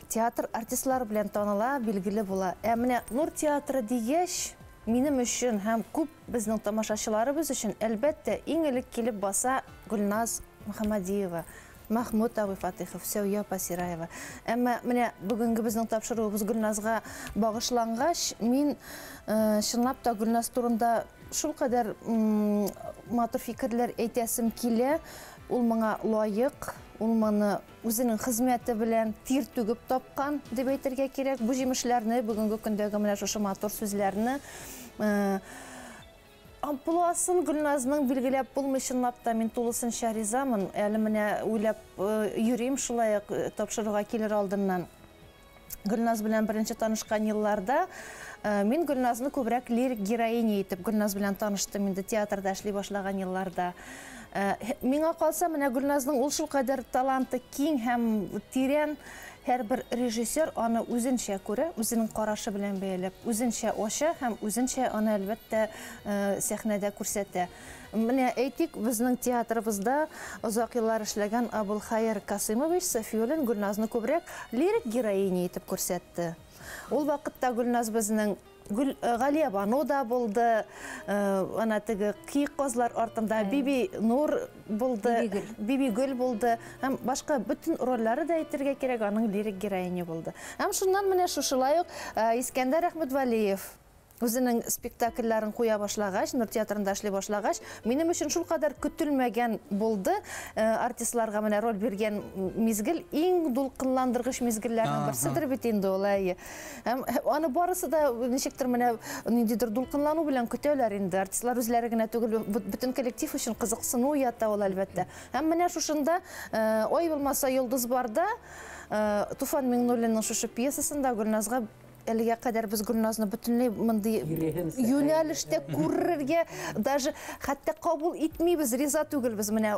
Театр артистлар белән таныла, билгеле була. Ә менә Нур театры дигәч, минем өчен һәм күп безнең тамашачыларыбыз өчен, әлбәттә, иң элек килеп баса Гөлназ Мөхәммәдиева, Махмуд абый Фатыйхов, Сәүя апа Сираева. Әмма менә бүгенге безнең тапшыруыбыз Гөлназга багышлангач, мин чынлап та Гөлназ турында шулкадәр матур фикерләр әйтәсем килә. Ул моңа лаек, ул моны үзенең хезмәте белән тир түгеп тапкан дип әйтергә кирәк. Бу җимешләрне, бүгенге көндәге менә шушы матур сүзләрне амплуасын Гөлназның билгеләп булмый, чынлап та мин тулысынча ризамын. Әле менә уйлап йөрим шулай ук тапшыруга килер алдыннан. Гөлназ белән беренче танышкан елларда мин Гөлназны күбрәк лирик героиня итеп Гөлназ белән таныштым инде театрда эшли башлаган елларда. Миңа калса, менә Гөлназның ул шулкадәр таланты киң һәм тирән, һәрбер режиссер аны үзенчә күрә, үзенең карашы белән бәяләп, үзенчә ача һәм үзенчә аны әлбәттә сәхнәдә күрсәтә. Менә әйтик, безнең театрыбызда озак еллар эшләгән Абулхаер Касымович Сафиуллин Гөлназны күбрәк лирик героиня итеп күрсәтте. Ул вакытта Гөлназ безнең Галия Бану да булды, ана теге киек казлар артында Биби Нур булды, Биби Гөл булды, һәм башка бөтен рольләре дә әйтергә кирәк, аның лирик героиня булды. Һәм шуннан менә шушылай ук Искәндәр Әхмәтвәлиев үзенең спектакльләрен куя башлагач, Нур театрында эшли башлагач, минем өчен шулкадәр көтелмәгән булды. Артистларга менә роль биргән мизгел иң дулкынландыргыч мизгелләрнең берседер бит инде ул, әйе. Һәм аны барысы да ничектер менә ниндидер дулкынлану белән көтәләр инде. Артистлар үзләре генә түгел, бөтен коллектив өчен кызыксыну уята ул, әлбәттә. Һәм менә шушында Ай булмаса йолдыз барда Туфан Миңнуллинның шушы пьесасында Гөлназга әлегә кадәр без Гөлназны бөтенләй мондый юнәлештә күрергә даже хәтта кабул итмибез, риза түгелбез, менә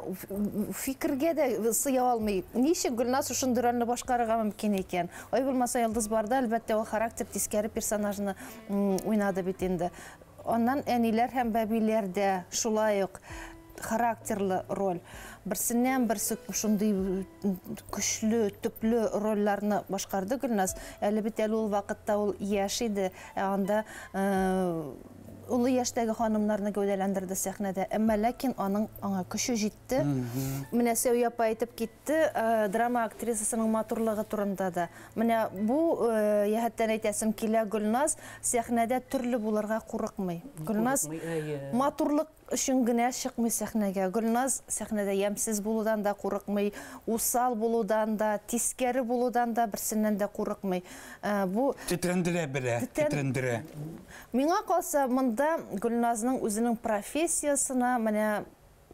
фикергә дә сыя алмый. Ничек Гөлназ шушындый рольне башкарырга мөмкин икән? Ай булмаса йолдыз барда, әлбәттә, ул характер тискәре персонажны уйнады бит инде. Аннан әниләр һәм бәбиләр дә шулай ук характерлы роль. Берсеннән берсе шундый көчле, төпле рольләрне башкарды Гөлназ. Әле бит әле ул вакытта ул яшь иде, ә анда олы яшьтәге ханымнарны гәүдәләндерде сәхнәдә. Әмма ләкин аның аңа көче җитте. Менә Сәүя апа әйтеп китте, драма актрисасының матурлыгы турында да. Менә бу җәһәттән әйтәсем килә, Гөлназ сәхнәдә төрле булырга курыкмый. Гөлназ матурлык өчен генә чыкмый сәхнәгә. Гөлназ сәхнәдә ямьсез булудан да курыкмый, усал булудан да, тискәре булудан да, берсеннән дә курыкмый. Бу тетрәндерә белә, тетрәндерә. Миңа калса, монда Гөлназның үзенең профессиясенә менә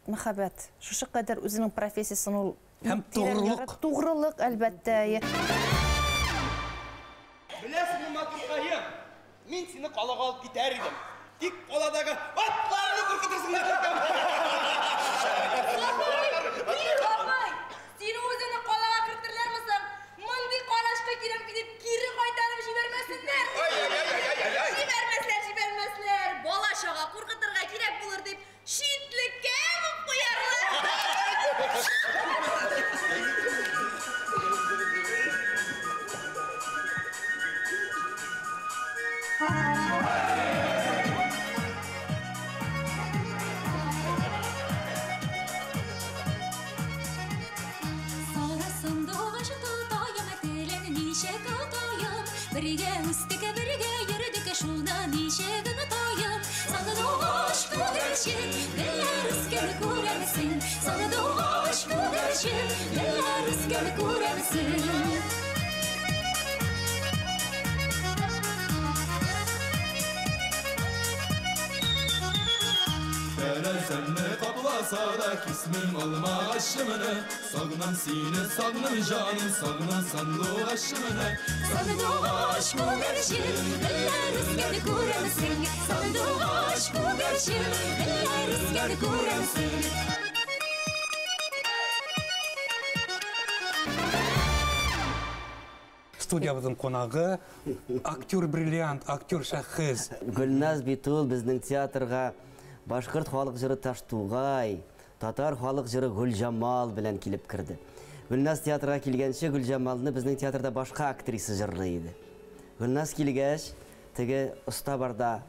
мәхәббәт. Шушы кадәр үзенең профессиясен ул һәм тугрылык. Тугрылык, әлбәттә. Беләсеңме, матуркаем, мин сине калага алып китәр идем. Тик каладагы атларны куркытырсың дип куркам. Бабай, сине үзеңне калага кертерләрме соң? Мондый карашка кирәк дип кире кайтарып җибәрмәсеннәр. Җибәрмәсләр, җибәрмәсләр. Бала чага куркытырга кирәк булыр дип читлеккә үк куярлар. Бергә үстек, бергә йөрдек, шуны ничек онытаем? Сандугач күгәрчен, гөлләр үскән күрәмсең? Сандугач күгәрчен, гөлләр үскән күрәмсең? Тәрәзәмне капласа да кисмим алмагачымны, сагынам сине, сагынам җаным, сагынам сандугачымны. Сандугач күгәрчен, гөлләр үскән күрәмсең? Сандугач күгәрчен, гөлләр үскән күрәмсең? Студиябыҙҙың ҡунағы актер бриллиант, актер шәхес. Гөлназ бит ул безнең театрға Башҡорт халыҡ жыры Таштуғай, татар халыҡ жыры Гөлжамал белән килеп керҙе. Гөлназ театрға килгәнсе Гөлжамалны беҙҙең театрҙа башҡа актриса жырлай ине. Гөлназ килгәс, теге оҫта барҙа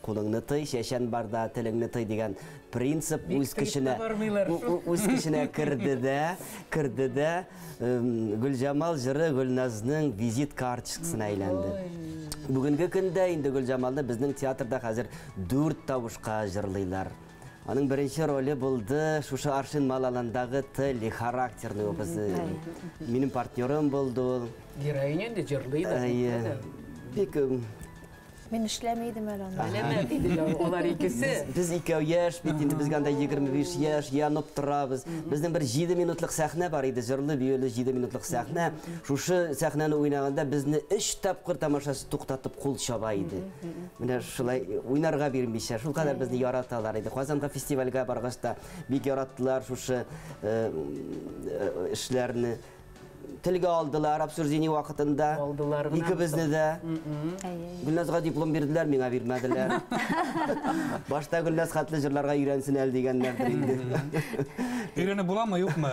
ҡулыңны тый, шәшән барҙа телеңне тый дигән принцип үҙ көсөнә керҙе дә, Гөлжамал жыры Гөлназның визит карточкасына әйләнде. Бүгенге көндә инде Гөлжамалны беҙҙең театрҙа хәҙер 4 тауышҡа жырлыйлар. Аның беренсе роле булды шушы Аршин Малаландағы тел характерный образ. Минең партнерым булды ул. Героиня инде жырлый да. Бик Мин эшләмәй идем әле анда. Әләмәт иде улар икесе. Без икәү яшь бит инде, безгә анда 25 яшь, янып торабыз. Безнең бер 7 минутлык сәхнә бар иде, җырлы биюле 7 минутлык сәхнә. Шушы сәхнәне уйнаганда безне 3 тапкыр тамашачы туктатып кул чаба иде. Менә шулай уйнарга бирмичә, шул кадәр безне яраталар иде. Казанга фестивальгә баргач та бик яраттылар шушы эшләрне. Телгә алдылар обсуждение вакытында. Алдылар. Икебезне дә. Гөлназга диплом бирделәр, миңа бирмәделәр. Башта Гөлназ хәтле җырларга өйрәнсен әле дигәннәрдер инде. Өйрәнеп буламы, юкмы?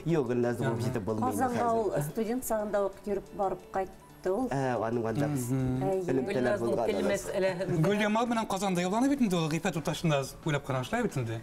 Юк, Гөлназны куып җитеп булмый. Казанга ул студент сагында ук йөреп барып кайтты ул. Аның анда элемтәләр булган. Гөлҗамал белән Казанда юлланып бит инде ул, Гыйффәт туташында уйлап караган шулай бит инде.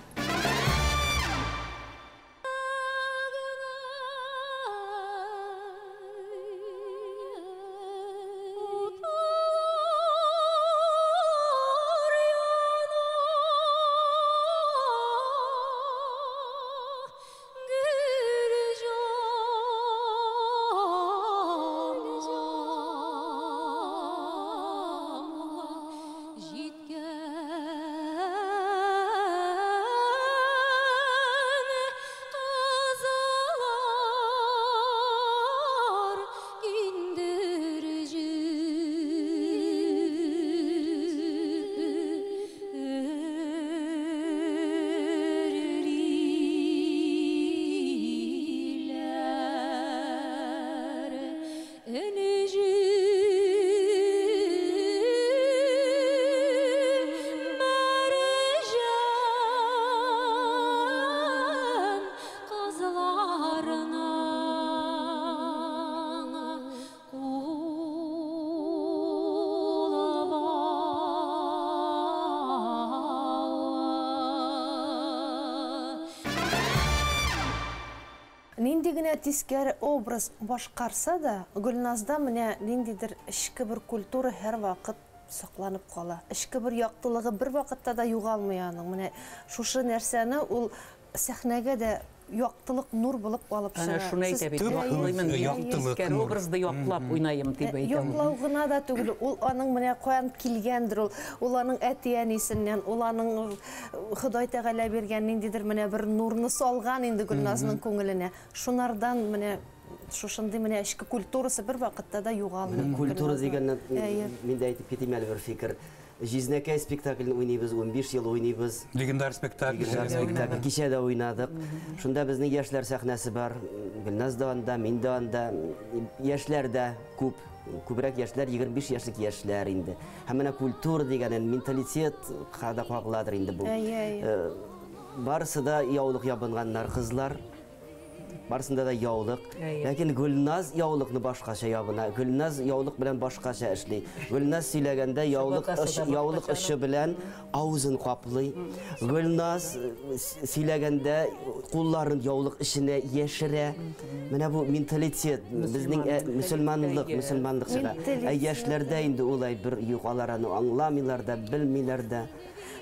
Нинди генә тискәре образ башҡарса да, Гөлназда менә ниндидер эчке бер культура һәр ваҡыт саҡланып ҡала. Эчке бер яҡтылығы бер ваҡытта да юғалмай аның. Менә шушы нәрсәне ул сәхнәгә дә яҡтылыҡ нур булып алып сыға. Ана шуны әйтә бит. Яҡлыймын, образды яҡлап уйнайым дип әйтәм. Яҡлау ғына да түгел, ул аның менә ҡаян килгәндер ул. Ул аның әти-әнисеннән, ул аның Хоҙай Тәғәлә биргән ниндидер менә бер нурны салған инде Гөлназның күңеленә. Шунардан менә шушындай менә эчке культурасы бер ваҡытта да юғалмай. Культура дигәннән мин дә әйтеп китим әле бер фикер. Жизнәкәй спектаклен уйнайбыз, 15 ел уйнайбыз. Легендар спектакль. Легендар спектакль. Кичә дә уйнадык. Шунда безнең яшьләр сәхнәсе бар. Гөлназ да анда, мин дә анда. Яшьләр дә күп. Күбрәк яшьләр, 25 яшьлек яшьләр инде. Һәм менә культура дигәнен, менталитет када кагыладыр инде бу. Барысы да яулык ябынганнар кызлар. Барысында да яулык. Ләкин Гөлназ яулыкны башкача ябына. Гөлназ яулык белән башкача эшли. Гөлназ сөйләгәндә яулык очы белән авызын каплый. Гөлназ сөйләгәндә кулларын яулык эченә яшерә. Менә бу менталитет, безнең мөселманлык, мөселманлык чыга. Ә яшьләрдә инде улай бер юк, алар аны аңламыйлар да, белмиләр дә.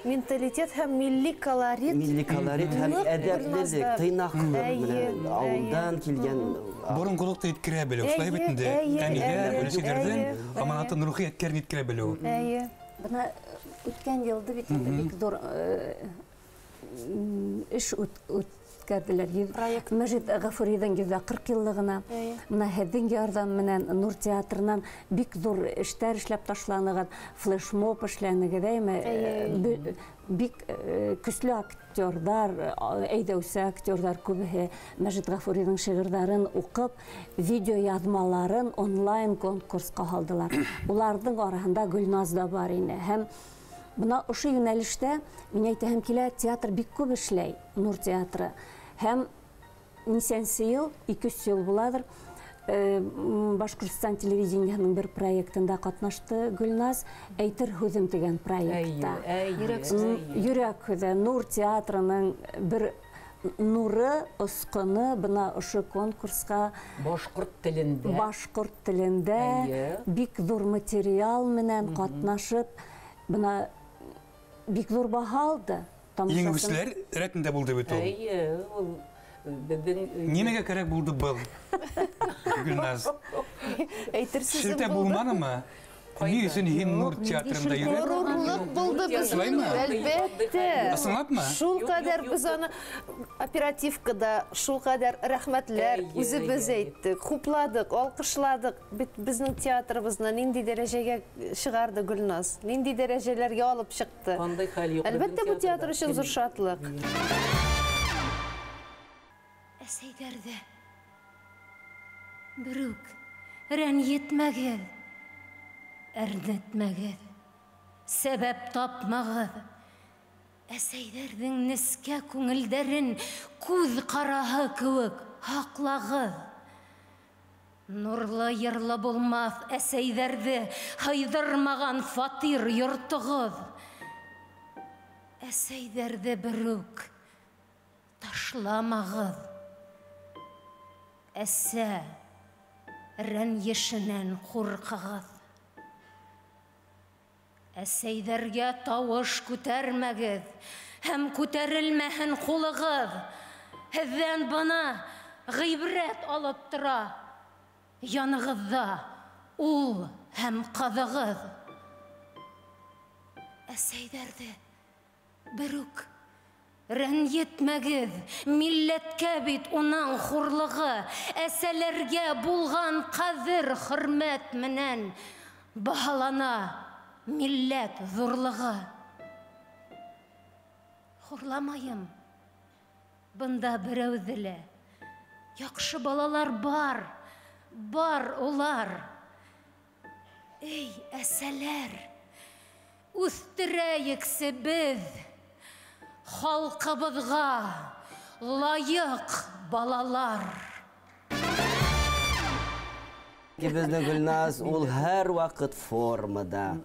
Менталитет һәм милли колорит. Милли колорит һәм әдәплелек, тыйнаклык, авылдан килгән. Борынгылыкты иткерә белү, шулай бит инде. Әниләр, өлкәннәрдән аманатын рухи әткәрен иткерә белү. Бына үткән елда бит инде бик зур эш үткәрделәр. Мәжит Ғафуриҙың 140 йыллығына, бына һеҙҙең ярҙам менән Нур театрынан бик ҙур эштәр эшләп ташланығыҙ, флешмоб эшләнегеҙ, әйме? Бик көслө актерҙар, әйҙәүсе актерҙар күбеһе Мәжит Ғафуриҙың шиғырҙарын уҡып, видео яҙмаларын онлайн конкурсҡа һалдылар. Уларҙың араһында Гөлназ да бар ине. Һәм Бына ошо йүнәлештә мин әйтәһем килә, театр бик күп эшләй, Нур театры. Һәм нисәнсе йыл, 200 йыл буладыр, Башҡортостан телевидениеһының бер проектында ҡатнашты Гөлназ, Әйтер һүҙем тигән проектта. Йөрәк һүҙе, Нур театрының бер нуры, осҡоно бына ошо конкурсҡа башҡорт телендә, башҡорт телендә бик ҙур материал менән ҡатнашып, бына бик ҙур баһа алды. Еңеүселәр рәтендә булды бит ул. Эйе, ул беҙҙең нимәгә кәрәк булды был? Гөлназ. Әйтер сүзем Шелтә булманымы? Ни өсөн һин Нур театрында йөрөп? Ғорурлыҡ булды беҙҙең, әлбәттә. Ысынлапмы? Шул ҡәҙәр беҙ аны оперативкада, шул ҡәҙәр рәхмәтләр үҙебеҙ әйттек, хупладыҡ, алҡышланыҡ. Бит беҙҙең театрыбыҙны ниндәй дәрәжәгә сығарҙы Гөлназ, ниндәй дәрәжәләргә алып сыҡты. Андай хәл юҡ. Әлбәттә, бу театр өсөн ҙур шатлыҡ. Әсәйҙәрҙе берүк рәнйетмәгеҙ, әрнетмәгеҙ, сәбәп тапмағыҙ. Әсәйҙәрҙең нескә күңелдәрен күҙ ҡараһы кеүек һаҡлағыҙ. Нурлы йырлы булмаҫ әсәйҙәрҙе һыйҙырмаған фатир йортоғоҙ. Әсәйҙәрҙе берүк ташламағыҙ. Әсә рәнйешенән ҡурҡығыҙ. Әсәйҙәргә тауыш күтәрмәгеҙ һәм күтәрелмәһен ҡулығыҙ. Һеҙҙән бына ғибрәт алып тора янығыҙҙа ул һәм ҡыҙығыҙ. Әсәйҙәрҙе берүк рәнйетмәгеҙ, милләткә бит уның хурлығы, әсәләргә булған ҡәҙер хөрмәт менән баһалана милләт ҙурлығы. Хурламайым, бында берәүҙе лә. Яҡшы балалар бар, бар улар. Эй, әсәләр, үҫтерәйексе беҙ халҡыбыҙға лайыҡ балалар. Беҙҙең Гөлназ ул һәр ваҡыт формада.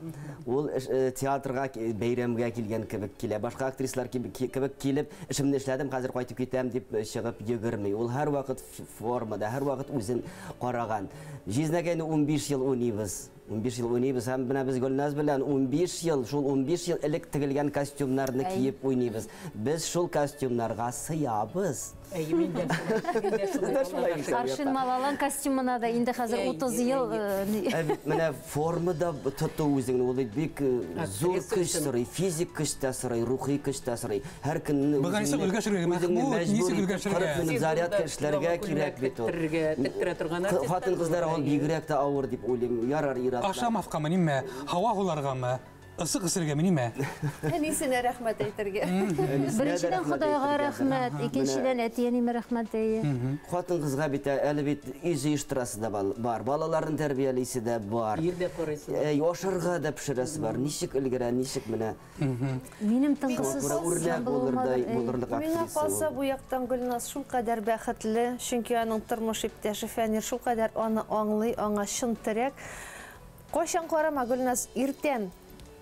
Ул театрға бәйрәмгә килгән кебек килә. Башҡа актрисалар кебек килеп, эшемде эшләдем, хәҙер ҡайтып китәм дип сығып йүгермәй. Ул һәр ваҡыт формада, һәр ваҡыт үҙен ҡараған. Жизнәгәйне 15 йыл уйнайбыҙ. 15 йыл уйнайбыҙ һәм бына беҙ Гөлназ белән 15 йыл, шул 15 йыл элек тегелгән костюмнарны кейеп уйнайбыҙ. Беҙ шул костюмнарға сыябыҙ. Әйе, мин дә шулай. Аршин Малалан костюмына да инде хәҙер 30 йыл. Ә бит менә формада тотоу үзеңне, ул бик зур көс сорай, физик көс тә сорай, рухи көс тә сорай. Һәр көнне үзеңне мәжбүр итеп, зарядка эшләргә кирәк бит ул. Тектерә торган артистлар. Хатын-кызлар ул бигрәк тә авыр дип уйлыйм. Ярар ир-атлар. Ашамаҫҡамы нимә? Һауа һуларғамы? Ысыҡ эсергәме нимә? Әнисенә рәхмәт әйтергә. Беренсенән Хоҙайға рәхмәт, икенсенән әти-әнемә рәхмәт. Ҡатын-ҡыҙға бит әле бит өй йыйыштырасы да бар, балаларын тәрбиәлисе дә бар. Ер дә ҡарайсы. Ашарға да пешерәсе бар. Нисек өлгөрә, нисек менә. Минем тынғысыз үрнәк булырдай булырлыҡ актриса. Миңә ҡалса бу яҡтан Гөлназ шул ҡәҙәр бәхетле, чөнки аның тормош иптәше Фәнир шул ҡәҙәр аны аңлый, аңа чын терәк. Ҡайсан ҡарама Гөлназ иртән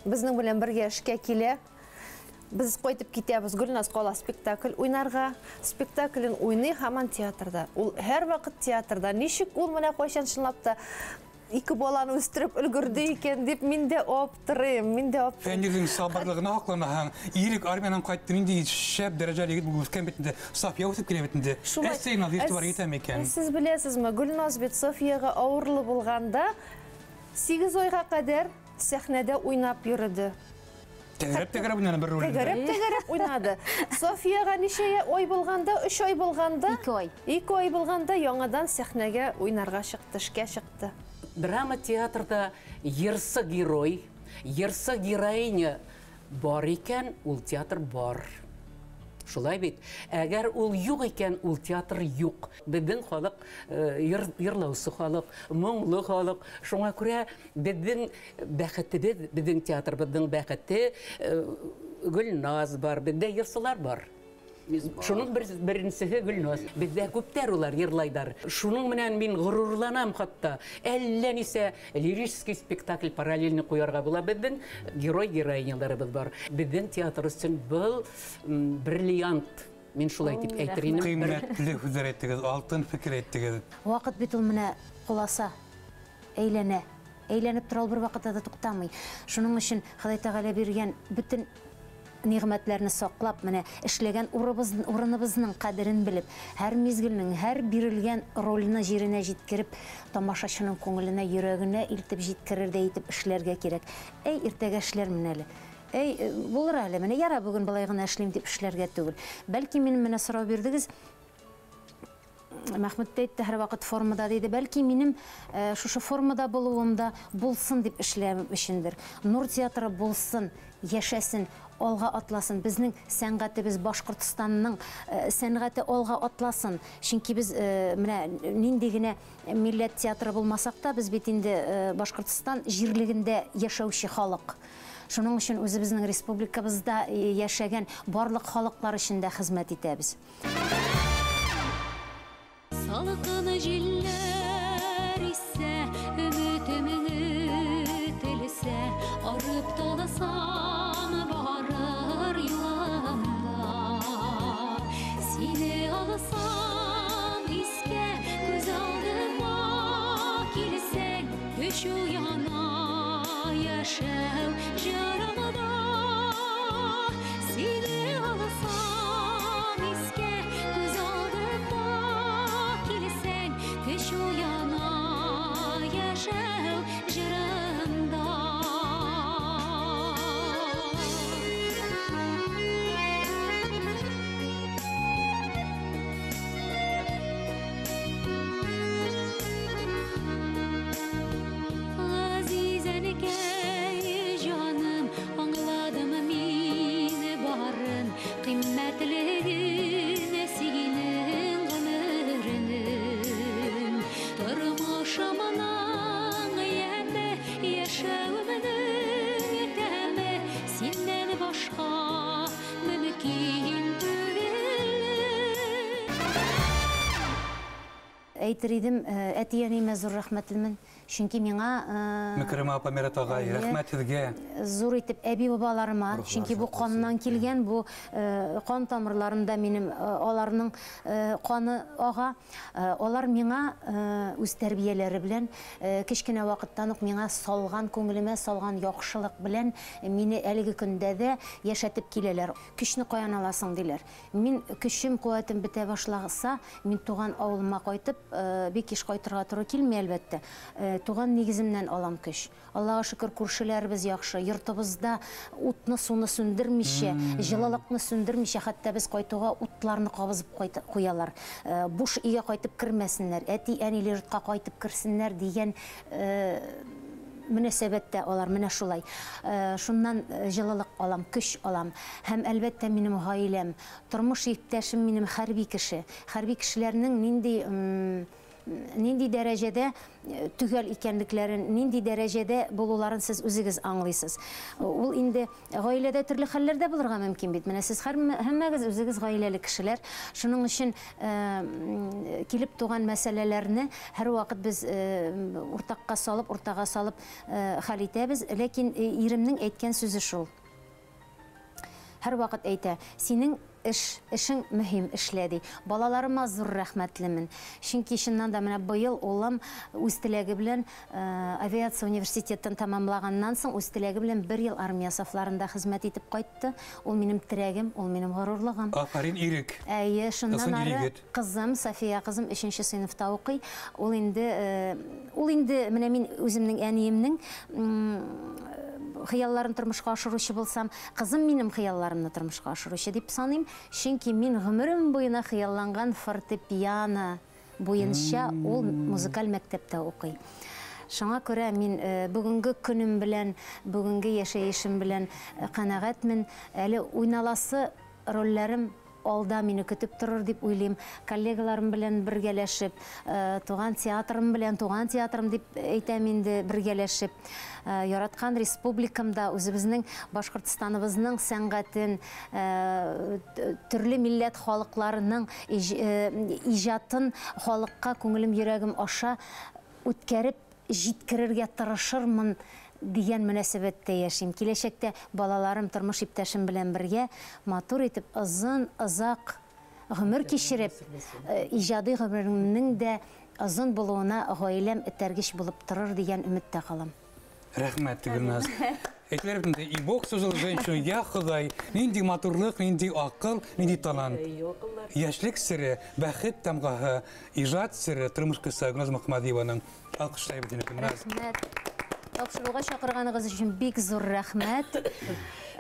беҙҙең белән бергә эшкә килә. Беҙ ҡайтып китәбеҙ, Гөлназ ҡала спектакль уйнарға. Спектаклен уйный һаман театрҙа. Ул һәр ваҡыт театрҙа. Нисек ул менә ҡайсан чынлап та ике баланы үҫтереп өлгөрҙө икән дип мин дә аптырыйм, мин дә аптырыйм. Фәнирҙең сабырлығына һоҡланаһың. Ирек армиянан ҡайтты, ниндәй шәп дәрәжәле егет булып үҫкән бит инде. София үҫеп килә бит инде. Әсәйенә иғтибар итәме икән? Сез беләсезме, Гөлназ бит Софияға ауырлы булғанда 8 айға ҡәҙәр сәхнәдә уйнап йөрөдө. Тәгәрәп-тәгәрәп уйнаны бер ролендә. Тәгәрәп-тәгәрәп уйнады. Софияға нисә ай булғанда, 3 ай булғанда, 2 ай. 2 ай булғанда яңадан сәхнәгә уйнарға сыҡты, эшкә сыҡты. Драма театрда йырсы герой, йырсы героиня бар икән, ул театр бар. Шулай бит. Әгәр ул юҡ икән, ул театр юҡ. Беҙҙең халыҡ йырлаусы халыҡ, моңло халыҡ. Шуңа күрә беҙҙең бәхетебеҙ, беҙҙең театрыбыҙҙың бәхете Гөлназ бар, беҙҙә йырсылар бар. Шуның беренсеһе Гөлназ. Беҙҙә күптәр улар йырлайҙар. Шуның менән мин ғорурланам хатта. Әллә нисә лирический спектакль параллельно ҡуярға була. Беҙҙең герой-героиняларыбыҙ бар. Беҙҙең театр өсөн был бриллиант. Мин шулай тип әйтер инем. Ҡиммәтле һүҙҙәр әйттегеҙ, алтын фекер әйттегеҙ. Ваҡыт бит ул менә ҡоласа, әйләнә. Әйләнеп тора, ул бер ваҡытта да туҡтамай. Шуның өсөн Хоҙай Тәғәлә биргән бөтөн ниғмәтләрне саҡлап, менә эшләгән урыныбыҙның ҡәҙерен белеп, һәр мизгелнең, һәр бирелгән ролына еренә еткереп, тамашасының күңеленә, йөрәгенә илтеп еткерерҙәй итеп эшләргә кәрәк. Әй, иртәгә эшләрмен әле. Әй, булыр әле, менә яра бөгөн былай ғына эшләйем тип эшләргә түгел. Бәлки мине менә сорау бирҙегеҙ, Мәхмүт тә әйтте, һәр ваҡыт формада диде. Бәлки минем шушы формада булыуым да булсын дип эшләүем өсөндөр. Нур театры булсын, йәшәсен, алға атласын. Безнең сәнғәтебеҙ, Башҡортостанның сәнғәте алға атласын. Чөнки беҙ менә ниндәй генә милләт театры булмасаҡ та, беҙ бит инде Башҡортостан җирлегендә яшәүсе халыҡ. Шуның өсөн үҙебеҙҙең республикабыҙҙа йәшәгән барлыҡ халыҡлар өсөн дә хеҙмәт итәбеҙ. Салҡын җилләр исә, өмөтөм өтелсә, арып таласам барыр юлымда. Сине алсам искә, күз алдыма килсәң, көч уяна яшәү җырымда. Сине алсам искә, күз алдыма килсәң, көч уяна яшәү җырымда. Ғәзиз әнкәй җаным, аңладым мин барын, ҡиммәтлеген синең ғүмеренең. Тормошомның йәме, йәшәүемнең тәме, синнән башҡа мөмкин түгел. Әйтер идем, әти-әниемә ҙур рәхмәтлемен. Чөнки миңа Мөкәррәмә апа, Мират ағай, рәхмәт һеҙгә. Зур итеп әби-бабаларыма, чөнки бу ҡаннан килгән, бу ҡан тамырларында минем аларның ҡаны аға. Алар миңа үҙ тәрбиәләре белән кечкенә ваҡыттан уҡ миңа салған, күңелемә салған яҡшылыҡ белән мине әлеге көндә дә йәшәтеп киләләр. Көсне ҡаян аласың диләр. Мин көсөм, ҡеүәтем бөтә башласа, мин туған ауылыма ҡайтып, бик еш ҡайтырға тура килмәй, әлбәттә. Туған нигеҙемдән алам көс. Аллаға шөкөр, күршеләребеҙ яҡшы, йортобоҙҙа утны, суны сүндермичә, йылылыҡны сүндермичә, хатта беҙ ҡайтыуға утларны ҡабыҙып ҡуялар. Буш өйгә ҡайтып кермәсеннәр, әти-әниле йортҡа ҡайтып керсеннәр дигән мөнәсәбәттә алар менә шулай. Шуннан йылылыҡ алам, көс алам. Һәм әлбәттә минем ғаиләм, тормош иптәшем минем хәрби кеше. Хәрби кешеләрнең нинди дәрәҗәдә төгәл икәнлекләрен, нинди дәрәҗәдә булуларын сез үзегез аңлыйсыз. Ул инде гаиләдә төрле хәлләрдә булырга мөмкин бит. Менә сез һәммәгез үзегез гаиләле кешеләр. Шуның өчен килеп туган мәсьәләләрне һәрвакыт без уртакка салып, уртага салып хәл итәбез. Ләкин иремнең әйткән сүзе шул. Һәрвакыт әйтә, синең эшең мөһим, эшлә ди. Балаларыма зур рәхмәтлемен. Чөнки чыннан да менә быел улым үз теләге белән авиация университетын тәмамлаганнан соң үз теләге белән бер ел армия сафларында хезмәт итеп кайтты. Ул минем терәгем, ул минем горурлыгым. Афарин, Ирек. Әйе, шуннан ары кызым София кызым 3нче сыйныфта укый. Ул инде менә мин үземнең әниемнең хыялларын тормышка ашыручы булсам, кызым минем хыялларымны тормышка ашыручы дип саныйм. Чөнки мин гомерем буена хыялланган фортепиано буенча ул музыкаль мәктәптә укый. Шуңа күрә мин бүгенге көнем белән, бүгенге яшәешем белән канәгатьмен. Әле уйналасы рольләрем алда мине көтөп торор дип уйлыйм. Коллегаларым белән бергәләшеп, туган театрым белән, туган театрым дип әйтәм инде, бергәләшеп, яраткан республикамда үзебезнең Башкортстаныбызның сәнгатен, төрле милләт халыкларының иҗатын халыкка күңелем, йөрәгем аша үткәреп җиткерергә тырышырмын дигән мөнәсәбәттә яшим. Киләчәктә балаларым, тормыш иптәшем белән бергә матур итеп озын, озак гомер кичереп, иҗади гомеремнең дә озын булуына гаиләм этәргеч булып торыр дигән өметтә калам. Рәхмәт, Гөлназ. Әйтеләр бит инде, и Бог создал женщину, я Ходай, нинди матурлык, нинди акыл, нинди талант. Яшьлек сере, бәхет тамгаһы, иҗат сере, тормыш кыйссасы Гөлназ Мөхәммәдиеваның. Алкышлайбыз инде, Гөлназ. Рәхмәт. Тапшыруга чакырганыгыз өчен бик зур рәхмәт.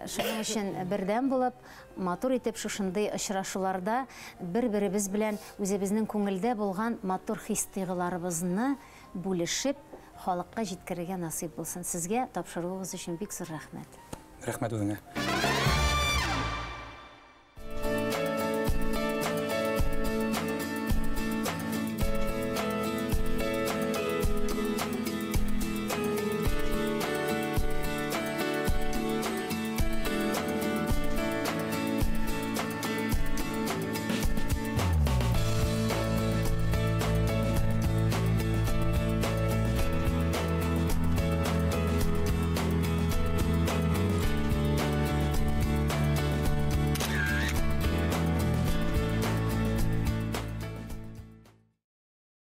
Шуның өчен бердәм булып, матур итеп шушындый очрашуларда бер-беребез белән үзебезнең күңелдә булган матур хис-тойгыларыбызны бүлешеп, халыкка җиткерергә насыйп булсын. Сезгә тапшыруыгыз өчен бик зур рәхмәт. Рәхмәт үзеңә.